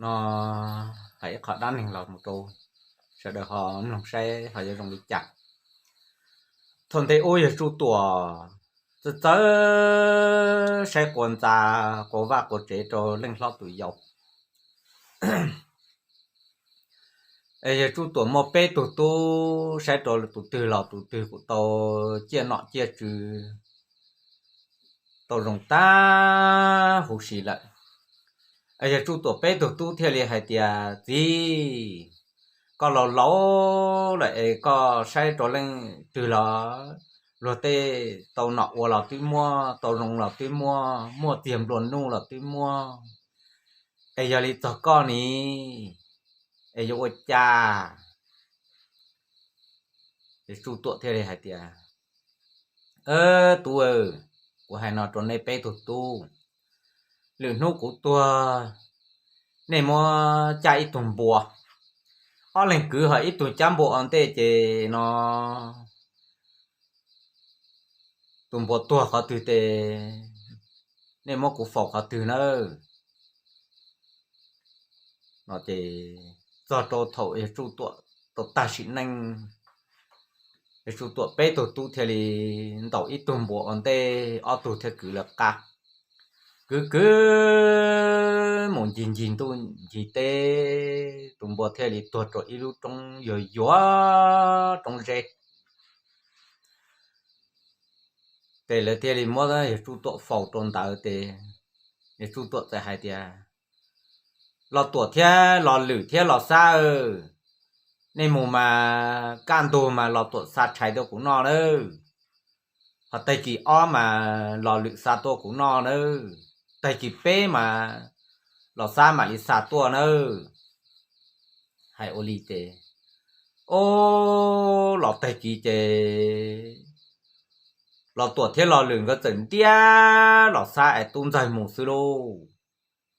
No hais ib qho dab neeg los mus rau sawv daws ho mloog saib ho yuav zoo li cas. Thaum ntej ub yawg Tsuj Tuam txawj txawj saib quas ntxa, quas vaj quas tsev rau leej hlob tus yau. Es yawg Tsuj Tuam muaj peb tug tub, saib rau tus twg los tus twg kuj tau ciaj nom ciaj tswv, tau zoo tag huv si lawm. Es yawg Tsuj Tuam peb tug tub thiaj li hais tias, Txiv, koj laus laus lawm es koj saib rau leej twg los luag tej tau nom ua los twb muaj, tau zoo los twb muaj, muaj txiag nplua nuj los twb muaj, es yog li txog koj ne, es yuav ua cas? Yawg Tsuj Tuam thiaj li hais tias, Tub, kuv hais no rau nej peb tug tub, lwm hnub kuv tuag, nej muab cab ib tug npua, ob leeg kwv ho ib tug cab npua ua ntej ces no tus npua tuag qhov twg ces nej muab kuv faus qhov twg nawb. No ces txog rau thaum yawg Tsuj Tuam tau tag sim neej, yawg Tsuj Tuam peb tug tub thiaj li ntaus ib tug npua ua ntej, ob tug thiaj kwv lawv qab. Kwv kwv mus ncig ncig ntuj ncig teb, tus npua thiaj li tuag rau ib lub roob yuag yuag roob zeb. Ces lawv thiaj li muab yawg Tsuj Tuam faus rau ntawd ces yawg Tsuj Tuam txawm hais tias, Los Tuam thiab Los Lwm thiab Los Xab, nej mus mas kaj ntug mas Los Tuam xa tshais tuaj kuv noj nawb. Ho tag kis ob mas Los Lwm xa tuaj kuv noj nawb. Tag kis peb mas Los Xab mam li xa tuaj nawb. Hais ua li ces, o, los tag kis ces Los Tuam thiab Los Lwm nkawd txawm ntiab Los Xab es Tub Ntxawg mus xwb lauj.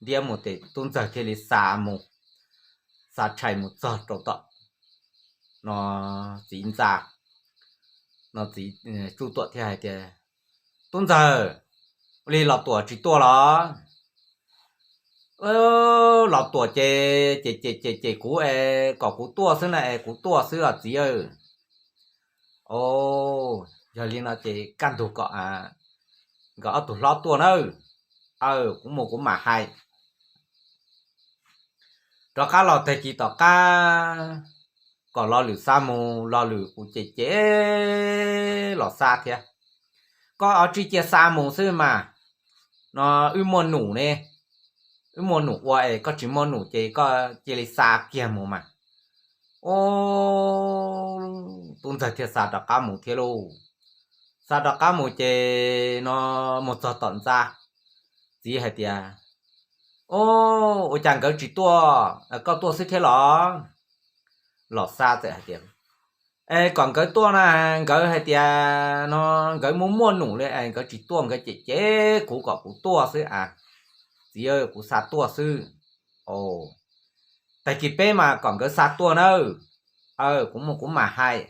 Ntiab mus ces Tub Ntxawg thiaj li xa mus, xa tshais mus txog rau tom no txiv ntxa. No txiv Tsuj Tuam thiaj hais tias, Tub Ntxawg, ua li Los Tuam tsis tuaj los? Los Tuam ces ces ces ces ces kuv es kom kuv tuaj xwb na es kuv tuaj xwb os txiv aw. O, yog li no ces kaj ntug kom nkawd ob tug hlob tuaj nawb. Aw, kuv mus kuv mam hais. Rov qab los tag kis tom qab kom Los Lwm xa mus, Los Lwm kuj cem cem Los Xab thiab. Koj ua tsis cia xa mus xwb mas, no wb muaj num ne, wb muaj num ua es koj tsis muaj num ces koj cia li xa kiag mus mas. O, Tub Ntxawg thiaj xa rov qab mus thiab lauj. Xa rov qab mus ces no mus txog tom ntxa, txiv hais tias, O, ua cas nkawd tsis tuaj, koj tuaj xwb thiab los? Los Xab txawm hais tias, Es kom nkawd tuaj na, nkawd hais tias no nkawd muaj muaj num li es nkawd tsis tuaj, nkawd cem cem kuv kom kuv tuaj xwb a. Txiv aw, kuv xa tuaj xwb. O, tag kis peb mas kom nkawd xa tuaj nawb. Aw, kuv mus kuv mam hais.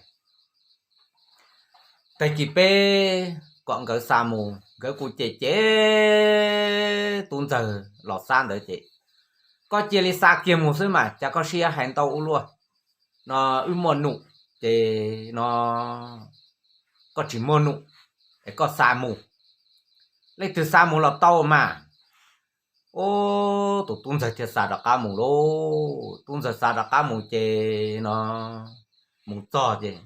Tag kis peb kom nkawd xa mus, nkawd kuj cem cem Tub Ntxawg Los Xab ntawd ces, Koj cia li xa kiag mus xwb mas, cas koj siab hais ntau ua luaj. No wb muaj num ces no koj tsis muaj num es koj xa mus, leej twg xa mus los tau mas. O, tus Tub Ntxawg thiaj xa rov qab mus lauj. Tub Ntxawg xa rov qab mus ces no mus txog ces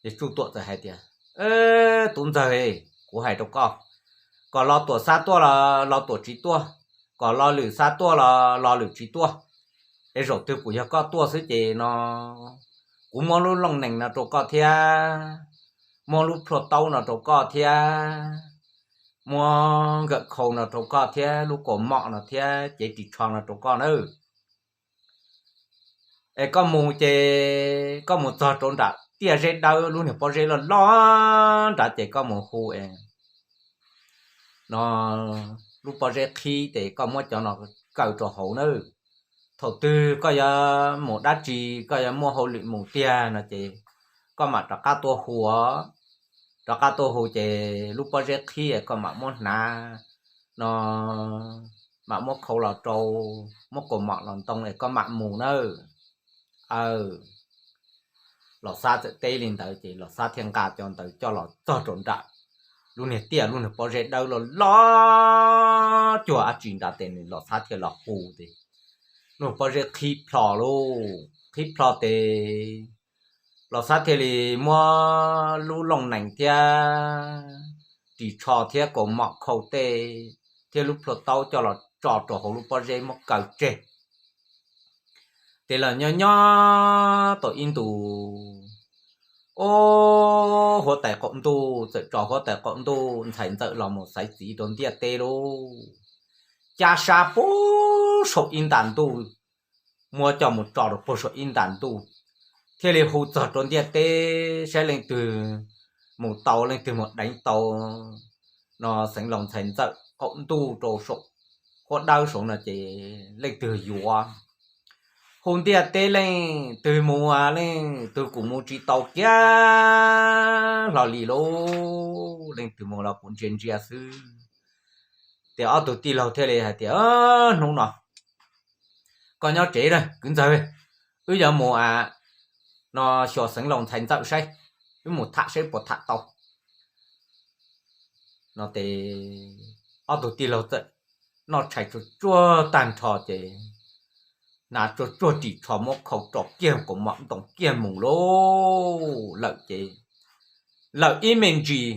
ces Tsuj Tuam txawm hais tias, Tub Ntxawg, kuv hais rau koj, kom Los Tuam xa tuaj los Los Tuam tsis tuaj, kom Los Lwm xa tuaj los Los Lwm tsis tuaj, es zaum twg kuj yog koj tuaj xwb ces no kuv muab lub looj nees no rau koj thiab, muab lub plhuaj taub no rau koj thiab, muab nkawm khau no rau koj thiab, lub kaus mom no thiab, cev ris tsho no rau koj nawb. Es koj mus ces koj mus txog rau nram tiaj zeb dawb, lub niag pob zeb loj loj nrad ces koj mus hu es no lub pob zeb qhib ces koj muab cov no kaw rau hauv nawb. Thaum twg koj yuav mus dab tsi, koj yuav muaj hauj lwm mus tiag no ces koj mam rov qab tuaj hu os. Rov qab tuaj hu ces lub pob zeb qhib koj mam muab hnav no mam muab khau los rau, muab kaus mom los ntoo es koj mam mus nawb. Aw, Los Xab txawm teb li ntawd ces Los Xab thiaj nqa cov ntawd coj los txog rau nram lub niag tiaj, lub niag pob zeb dawb loj loj cuag dab tsi nrad tes nws Los Xab thiaj los hu tes lub pob zeb qhib plho lauj, qhib plho tes Los Xab thiaj li muab lub looj nees thiab ris tsho thiab kaus mom khau tej thiab lub plhuaj taub coj los tso rau hauv lub pob zeb muab kaw tseg. Ces los nyob nyob tau ib ntus, o, huab tais qaum ntuj txawm tso huab tais qaum ntuj ntxhais ntxawm los mus xaiv txiv rau ntiaj teb lauj. Cab sab puag saum ib nta ntuj, muab coj mus tso rau puag saum ib nta ntuj, thiaj li hu txog rau ntiaj teb saib leej twg mus tau, leej twg mus deev tau no Xeev Laus ntxhais ntxawm qaum ntuj rau saum huab dawb saud no ces leej twg yuav. Hu ntiaj teb leej twg mus, leej twg kuj mus tsis tau kiag hlo li lauj, leej twg mus los kuj ntsia ntsia xwb. Ces ob tug tij laug thiaj li hais tias, Hnub no koj nyob tsev na kwv ntxawg, wb yuav mus no xyuas Xeev Laus ntxhais ntxawm saib, wb mus tham saib puas tham tau. No ces ob tug tij laug txawm noj tshais tsuag tsuag tag nrho ces hnav tsuag tsuag ris tsho muab khau rau kiag kaus mom ntoo kiag mus lauj. Lawm ces lawm ib me ntsis,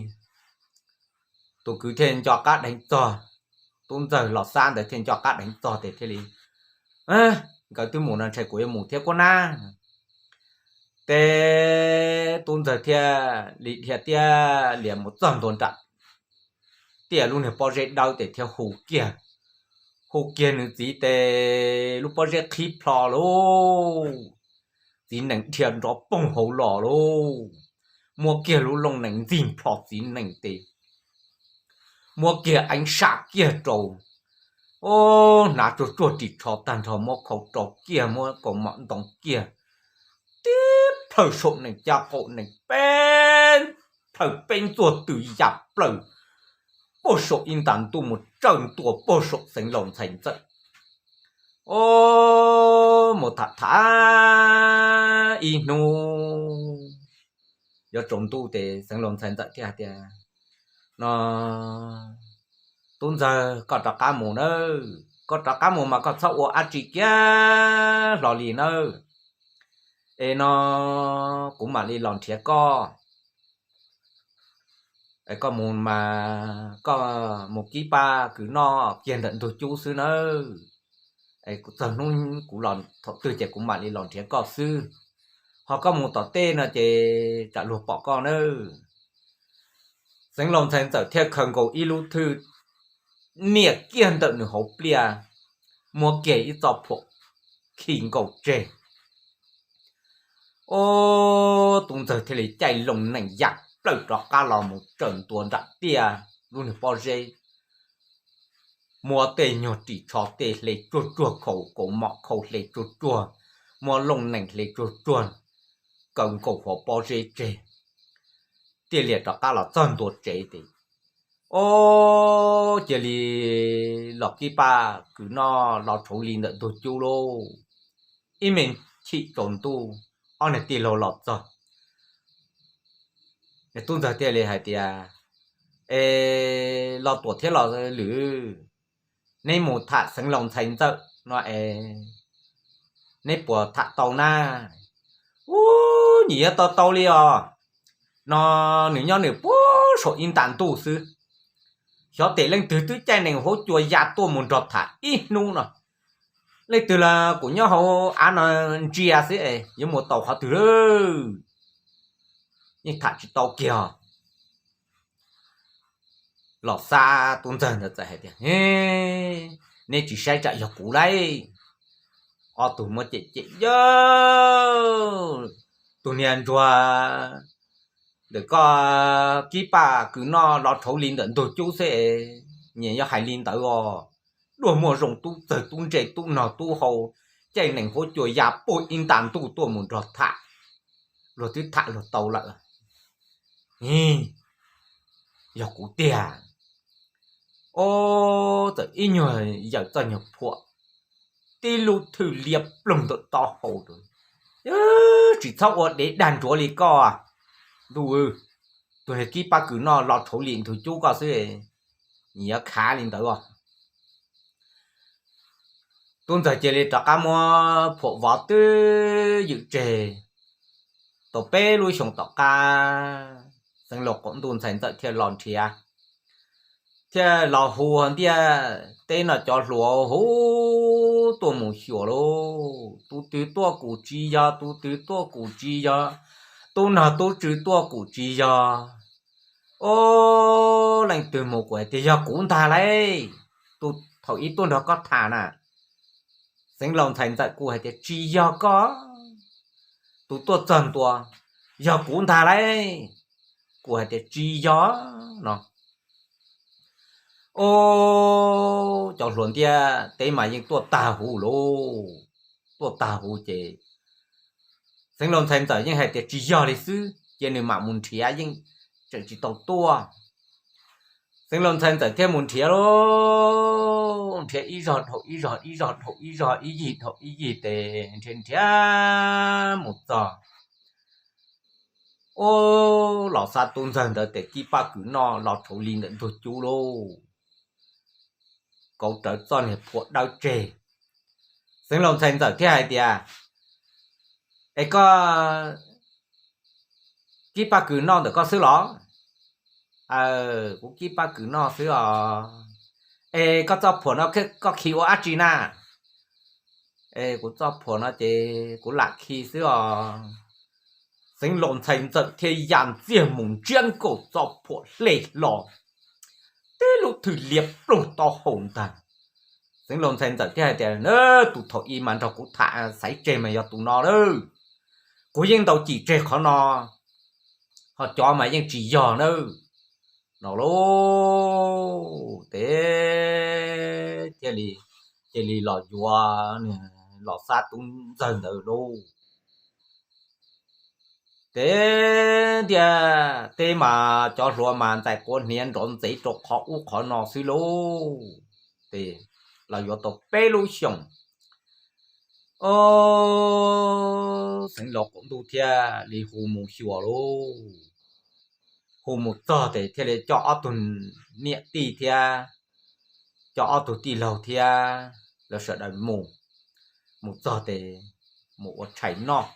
tus kwv thiaj nco qab deev txog, tub ntxawg Los Xab ntawd thiaj nco qab deev txog ces thiaj li, Nkawd twb mus no ntshai kuv yuav mus thiab kuj na. Ces tub ntxawg thiaj li dhia tiab lias mus txog ntua nram tiaj lub niag pob zeb dawb ces thiaj hu kiag, hu kiag nws txiv ces lub pob zeb qhib plho lauj. Txiv nees dhia nrov poog hauv los lauj. Muab kiag lub looj nees ntxig plho txiv nees ces muab kiag eev sab kiag rau, o, hnav tsuag tsuag ris tsho tag nrho muab khau rau kiag muab kaus mom ntoo kiag, tib plhaw saum nees caj qaum nees peb plhaw peb ntxuag tws ya plaws puag saum ib nta ntuj mus tsawj ntua puag saum Xeev Laus ntxhais ntxawm. O, mus tham tham ib hnub yuav tsaus ntuj ces Xeev Laus ntxhais ntxawm thiaj hais tias, No, tub ntxawg, koj rov qab mus nawb, koj rov qab mus mas koj txhob ua dab tsi kiag hlo li nawb. Es no kuv mam li los nrhiav koj. Es koj mus mas koj mus kib paj kwv noj kiag ntawm ntug cub xwb nawb. Es txog hnub kuv los thaum twg ces kuv mam li los nrhiav koj xwb. Ho koj mus tom tej no ces tsam luag pom koj nawb. Xeev Laus ntxhais ntxawm thiaj khaws nkaus ib lub thwj niam kiag ntawm nws hauv pliaj, muab kiag ib txoj phuam khi nkaus tseg. O, tub ntxawg thiaj li caij loo nees ya plaws rov qab los mus tsaws ntua nram tiaj lub niag pob zeb, muab tej nyuag ris tsho tej hle tsuag tsuag, khau kaus mom khau hle tsuag tsuag, muab loo nees hle tsuag tsuag, kaw nkaus hauv pob zeb tseg, thiaj li rov qab los txog ntua tsev ces, o, cia li los kib paj kwv noj los tshauv li ntawm ntug cub lauj. Ib me chim tsaus ntuj, ob niag tij laug los txog. Tub ntxawg thiaj li hais tias, Es Los Tuam thiab Los Lwm, neb mus tham Xeev Laus ntxhais ntxawm no es neb puas tham tau na? Ub, nyiam yuav tau tau li os. No nws nyob nws puag saum ib nta ntuj xwb. Xyov tes leej twg twb caij nees huab cua ya tuaj mus nrog tham ib hnub no. Leej twg los kuv nyob hauv av no ntsia xwb es yuav mus tau qhov twg lawm. Yeej tham tsis tau kiag. Los Xab tub ntxawg ntawd txawm hais tias, Neb tsis saib tsam yog kuv lauj. Ob tug muab cem cem, Yawg, tus niag ntsuag ntawm koj kib paj kwv noj los tshauv li ntawm ntug cub xwb es nyias yuav hais li ntawd os. Duaj muaj zoo tub txawg tub ntse tub nog tub hau, caij nees huab cua ya puag ib nta ntuj tuaj mus nrog tham, luag twb tham luag tau lawm. Yog kuv tiag. Ob, txawm ib nyuag yawm txoj nyuag phuam, tib lub thwj liab ploog ntawm taub hau rau. Tsis txhob ua dev dag ntsuav li koj, ntuj, tus niag kib paj kws noj los rhauv li ntug cub koj xwb, nyias khav li ntawd os. Tub ntxawg cia li rov qab muab phuam vov twb ywm tseg. Tau peb lub xyoos tom qab, xeev laus qaum ntuj ntxhais ntxawm thiaj los nrhiav, thiaj los hu ntiaj teb no cov hluas hu tuaj mus xyuas lauj. Tus twg tuaj kuj tsis yog, tus twg tuaj kuj tsis yog, tub nog tub tswv tuaj kuj tsis yog. Ob, leej twg mus kuj hais tias yog kuv ntag lauj, tus thaum ub tuaj nrog koj tham na. Xeev laus ntxhais ntxawm kuj hais tias tsis yog koj, tus tuaj txog ntua, yog kuv ntag lauj, kuj hais tias tsis yog no. Ob, cov hluas ntiaj teb mas yeej tuaj tag huv lauj, tuaj tag huv ces xeev laus ntxhais ntxawm yeej hais tias tsis yog li xwb, cia nws mam mus nrhiav yeej tseem tsis tau tuaj. Xeev laus ntxhais ntxawm thiaj mus nrhiav lauj, nrhiav ib zog dhau ib zog, ib zog dhau ib zog, ib yig dhau ib yig tes nrhiav nrhiav mus txog. Ob, los xav tub ntxawg ntawd tes kib paj kws noj los rhauv li ntawm ntug cub lauj, kauv rawv txoj niag phuam dawb tseg. Xeev laus ntxhais ntxawm thiaj hais tias, es koj kib paj kws noj ntawm koj xwb los? Aw, kuv kib paj kws noj xwb os. Es koj txoj phuam no koj khi ua dab tsi na? Es kuv txoj phuam no ces kuv lam khi xwb os. Xeev laus ntxhais ntxawm thiaj ya ntxiag mus ntsiab nkaus txoj phuam hle hlo, tib lub thwj liab ploog taub hau ntag. Xeev laus ntxhais ntxawm thiaj hais tias, tus thaum ub mas nrog kuv tham xaiv tseg mas yog tus no lawm, kuv yeej ntaus cim tseg qhov no, ho cov mas yeej tsis yog nawb, no lauj. Tes thiaj li cia li los yuav, los xav tub ntxawg ntawd lauj. Tes ntiaj teb mas cov hluas mas ntxais quav hniav nrov ntxev rau qhov ub qhov no xwb lauj. Tes los yuav tau peb lub xyoos, ob, xeev laus qaum ntuj thiaj li hu mus xyuas lauj. Hu mus txog tes thiaj li coj ob tug niam tij thiab coj ob tug tij laug thiab lawv sawv daws mus. Mus txog tes mus ua tshais noj.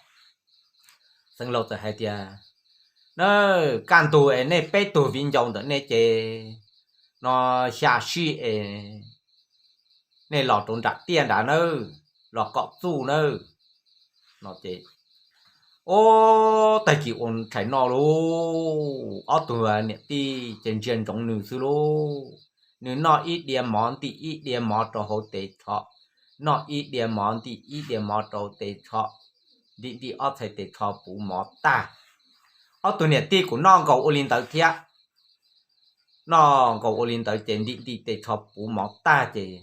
Xeev laus txawm hais tias, na, kaj ntug es nej peb tug viv ncaus ntawm nej ces no xya sij es nej los rau nram tiaj nrad nawb, los kom txuj nawb, no ces, ob, tag kis ua tshais noj lauj, ob tug niam tij ces ntsia ntsoov nws xwb lauj. Nws noj ib diav mov ntim ib diav mov rau hauv tes tsho, noj ib diav mov ntim ib diav mov rau tes tsho, ntim ntim ob txhais tes tsho puv mov tag. Ob tug niam tij kuj noj nkaus ua li ntawd thiab. Noj nkaus ua li ntawd ces ntim ntim tes tsho puv mov tag ces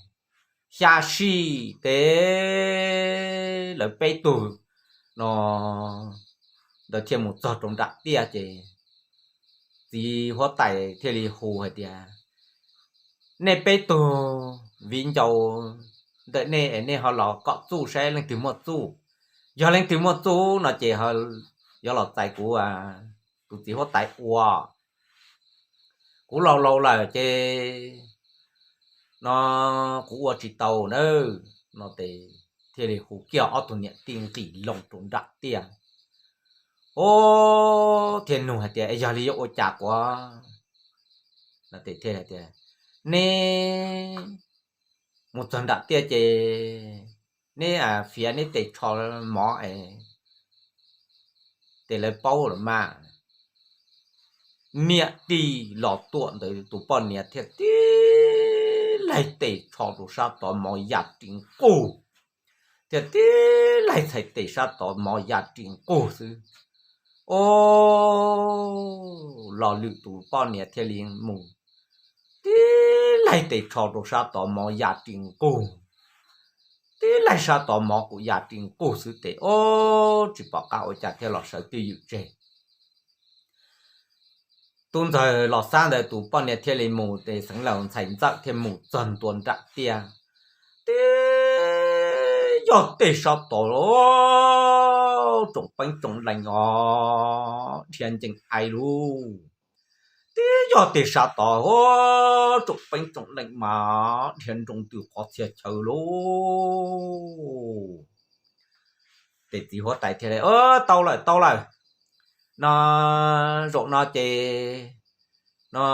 xya sij tes lawv peb tug no ntawd thiaj mus txog rau nram tiaj ces txiv huab tais thiaj li hu hais tias, nej peb tug viv ncaus ntawm nej es nej ho los kom txuj saib leej twg muaj txuj. Yog leej twg muaj txuj no ces yuav los txais kuv tus txiv huab tais ua. Kuv laus laus lawm ces no kuv ua tsis tau nawb, no ces thiaj li hu kiag ob tug niam tij nqis loo rau nram tiaj. Ob, thiaj nug hais tias, es yog li yuav ua cas kuv? No ces thiaj tias, neb mus txog nram tiaj ces neb fiav neb tes tsho mov es ces lawv paub lawm mas. Niam tij los tuaj ntawd tus poj niam thiaj tib laig tes tsho rau sab tod mov ya ris nqug, thiaj tib laig txhais tes sab tod mov ya ris nqug xwb. Ob, lo lwm tus poj niam thiaj li mus tib laig tes tsho rau sab tod mov ya ris nqug, tib laig sab tod mov kuj ya ris nqug xwb tes ob, tsis pom qab ua cas thiaj los sawv twj ywm tseg. tub ntxawg Los Xab ntawd tus poj niam thiaj li mus, ces Xeev Laus ntxhais ntxawm thiaj mus txog ntua nram tiaj. Tib yog tej sab tom los tsoom peeb tsoom lees os dhia ncees ai lug. Tib yog tej sab tom los tsoom peeb tsoom lees mas dhia nroo ntws qhov txhia chaw lug. Ces txiv huab tais thiaj li, Tau lawm, tau lawm. No zaum no ces, no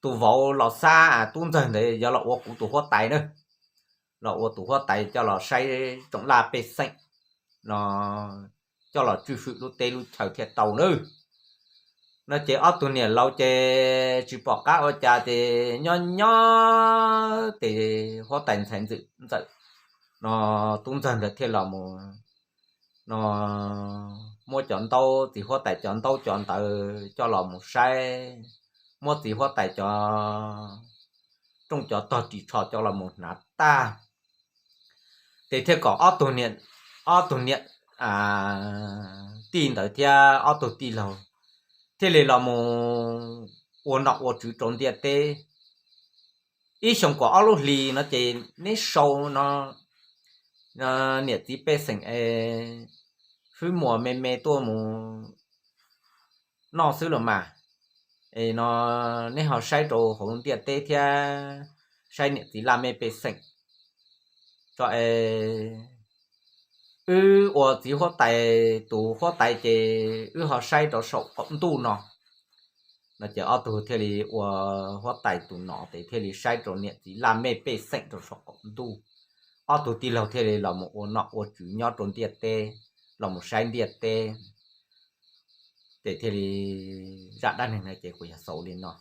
tus vauv Los Xab tub ntxawg ntawd yuav los ua kuv tus huab tais na, los ua tus huab tais coj los saib tsoom laj pej xeem, no coj los tswj fwm lub teb lub chaw thiaj tau nawb. No ces ob tug niam laus ces tsis pom qab ua cas ces nyob nyob ces huab tais ntxhais ntxwm ntxawm, no tub ntxawg ntawd thiaj los mus, no muab cov ntaub, txiv huab tais cov ntaub cov ntawv coj los mus saib, muab txiv huab tais cov rooj cov tog ris tsho coj los mus hnav tag. Ces thiaj kom ob tug niam, ob tug niam tij ntawd thiab ob tug tij laug thiaj li los mus ua nom ua tswv rau ntiaj teb. Ib xyoos kaum ob lub hlis no ces neb sau, no niam txiv pej xeem es fwb muas me me tuaj mus noj xwb los mas, es no neb ho saib rau hauv ntiaj teb thiab saib niam txiv laj mej pej xeem tso es wb ua txiv huab tais tus huab tais ces wb ho saib rau saum qaum ntuj no. No ces ob tug thiaj li ua huab tais tus nom ces thiaj li saib rau niam txiv laj mej pej xeem rau saum qaum ntuj. Ob tug tij laug thiaj li los mus ua nom ua tswv nyob rau ntiaj teb, los mus saib ntiaj teb. Ces thiaj li zaj dab neeg no ces kuv yog xaus li no.